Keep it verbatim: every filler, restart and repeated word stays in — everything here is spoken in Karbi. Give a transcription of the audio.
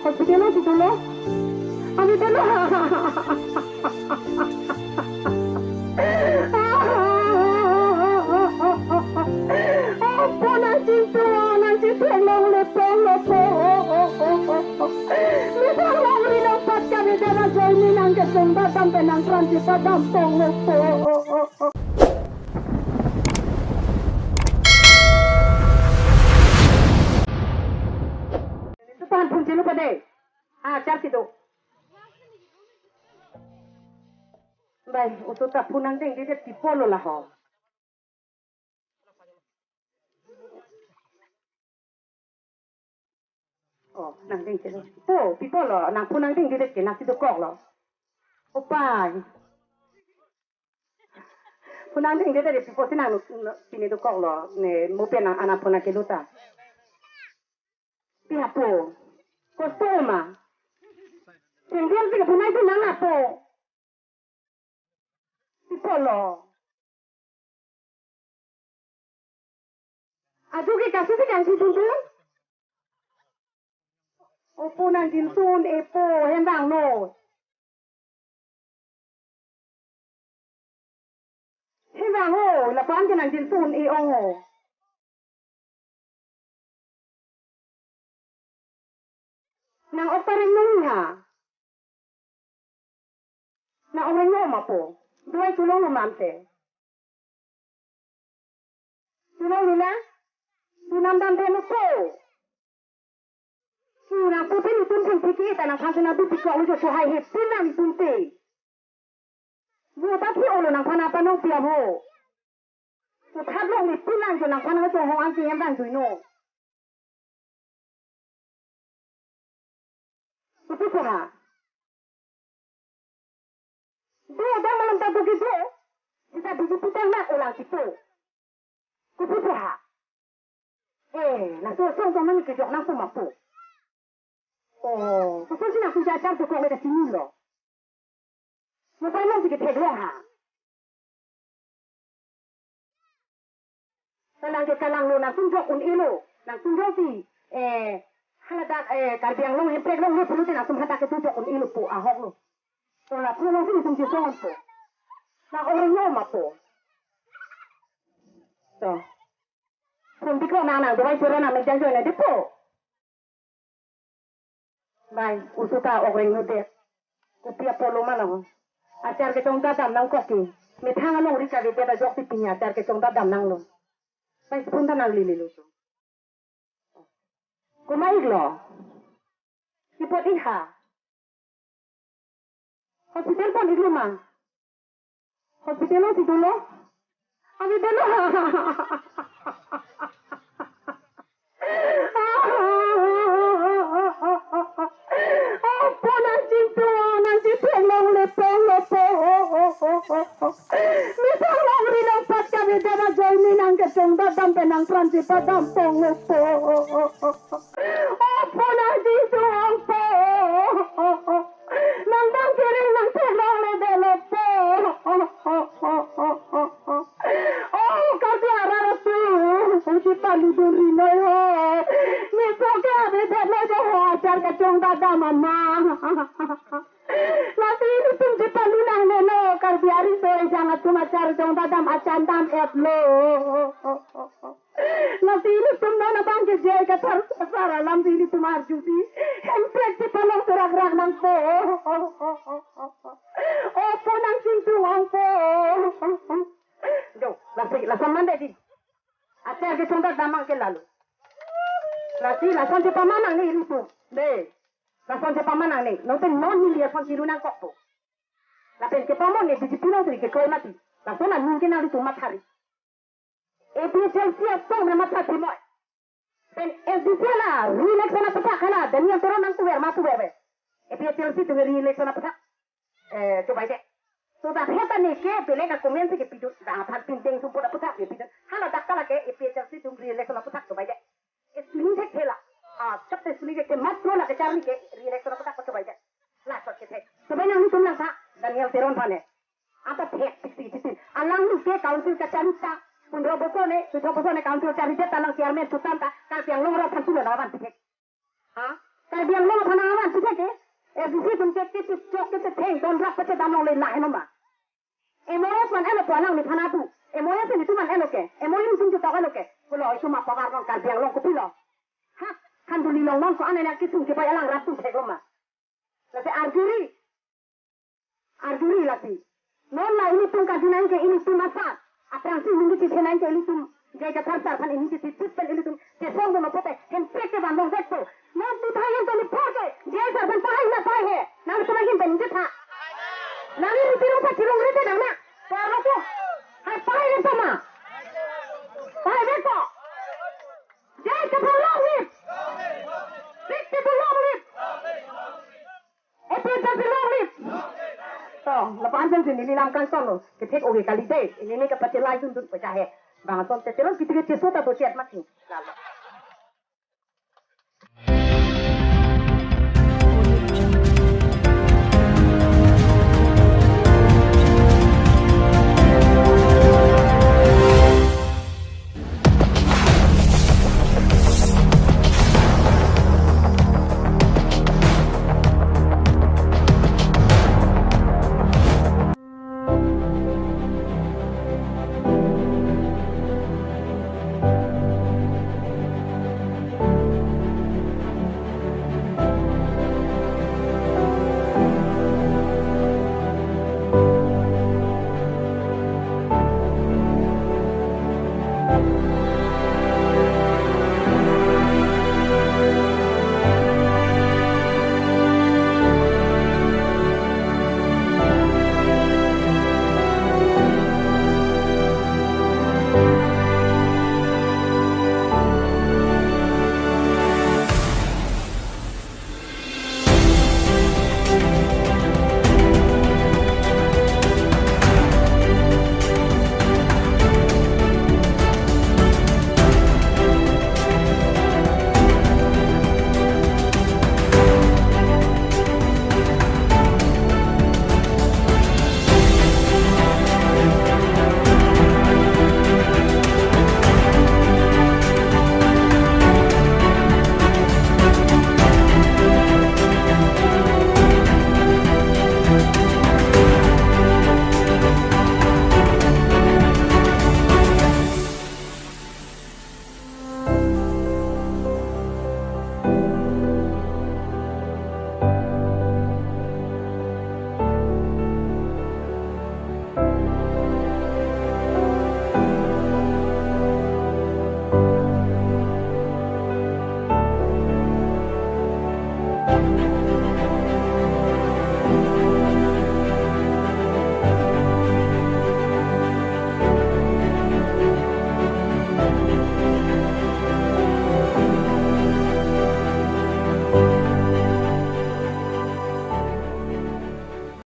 Hospital lo, hospital lo. Hospital lo. Apo nang chintu, nang chintu longle pong lo po. Methang longri longpat kami dara joy ni nang kecheng badam pen nang pran chipadampong lo po. Tuhan pun chelu pade. Ah, char sido. Bai, oso ta phu nangdengdedet pipo lo laho. Oh, nangdengchelo. Po, pipo lo, nang phu nangdengdedet ke, nang si dokok lo. Opai. Phu nangdengdedet pipo si nang, nang, pine dokok lo. Ne, mo pen nang, anang phu nangkelo ta. Pi hapo. Kosto ma. Sengdian si ke phu nangdeng nang hapo. Pipo lo. Aju ke kasu ke kangsi tuntun. Opo nang jinsun epo hem vangnon. Hem vang ho, lapu-an ke nang jinsun e-ong ho. Nang ok pareng nung ha. Nang ok reng nung ma po. Duai tulong lo mante. Tulong lo na. Tunam dam dam po. Su nang pute ni tun pun pike ta nang phan sena du piko ujo so hai he pun nang tun te. Bu ta phi olo nang phan apa nong piam ho. Su thap long ni pun nang jo nang phan ho jo ho an si hem dang dui no. Kopi po ha. Do, do malom ta do ke do. Sita B J P tang na olang kipo. Kopi po ha. Eh, na so so so mani kejok nang so ma po. Oh, so so si nang so achar dokok le ta chini lo. Mo pa nang si kethek lo ha. Kalang ke kalang lo, nang tunjok un-e lo, nang tunjok si, eh, haladak, eh, Karbi Anglong hemprek long lo pulote nang sum hadak ke tunjok un-e lo po ahok lo. To lapu long si nang sum chisong po. Nang orang lo ma po. To. Pun biklo nang nang duai sura nang mejang join aja po. Bai, oso ta ok reng nute. Kopi apot lo ma nang. Achar kechongdat dam nangkok ke. Methang alongri kave det ajok si pini achar kechongdat dam nang lo. Bai, pun ta nang lili lo. Komat ik lo. Kipot ik ha. Hospital pon ik lo ma. Hospital lo, hospital lo. Hospital lo. Apo nang chintu, nang chintu longle pong lo po. Methang longri longpat kami dara joy ni nang kecheng badam pen nang pran chipadampong lo po. Apo nang chintu ong po. Nang bang kereng nang thelong le delo po. Oh, Karbi arat atum, uji palu duri noi ho. Nepo ke ave delo jo ho achar kechongdat dam ama. Lasi ilitum chepalu nangne lo, Karbi ariso ejang atum achar kechongdat dam achan dam-et lo. Lasi ilitum non abang ke J I Kathar asar alam si ilitum arjusi. Hemprek chepalong surak rak nangpo. Apo nang chintu ong po. Do, lasi lason mandetji. Achar kechongdat dam abang ke lalo. Lasi lason chepaman nangne ilitum. De. Lason chepaman nangne. Nonte non neli lason chiru nangkok po. Lapen kepamon ne B J P alongri kekroi mati. Lason aning ke nanglitum mathari. A P H L C asong na matha thimoi. Pen S D C ala re-election aputhak hala Daniel Teron nangtuver ma tuver ve. A P H L C atum re-election aputhak, eh, chobai det. So ta heta ne ke belek a-comment si kepidun, ta aphan pindeng sumpot aputhak kepidun. Haladak ta lake A P H L C atum re-election aputhak chobai det. Successfully thekthe la. Ah, successfully thekthe, mat pro la kecharli ke re-election aputhak chobai det. Laso kethek. Chobai nanglitum langtha, Daniel Teron aphan he. Anta thek, sixty, sixty. Alangli ke council kacharli ta, pundro boso ne, sudro boso ne council charli det ta, alang chairman sutan ta, Karbi Anglong arat aphan sulo nang aphan thek. Ha? Karbi Anglong aphan aman sithe ke, A D C atum ke, ke chok ke chetheng don rak pachedam longle lahenlo ma. M O S man-etlo pu alangliphan atu. M O S ilitum man-etlo ke. M O S ilitum chutoklo ke. Pulo itum apogar non Karbi Anglong kopilo. Ha, khanduli longnon ko ane na kisung kipai alang rap tum theklo ma. Lasi arjuri. Arjuri lasi. Non la ilitum karjunang ke ilitum asar. Aphrangsi ningje chethenang ke ilitum J I Kathar sir aphan ningje chechit pen ilitum chesong dono pote hempek ke van longvekpo. Non two thousand twenty-four ke J I sir aphan pahai na pahai he. Nangtum ahin pen ningjetha. Nangli riti rong sa chirong rite dang na. Parlo ko. Hai pahai le sama. Pahai le ko. J I Kathar long live. Sixty-two long live. A P H L C long live. To, lapu-an pen si neli lam kangton lo. Kethek oge kali dei. Neli ke pachelai dun dun pu ja he. Bang ason te teron kiti ke cheso ta do chet mati.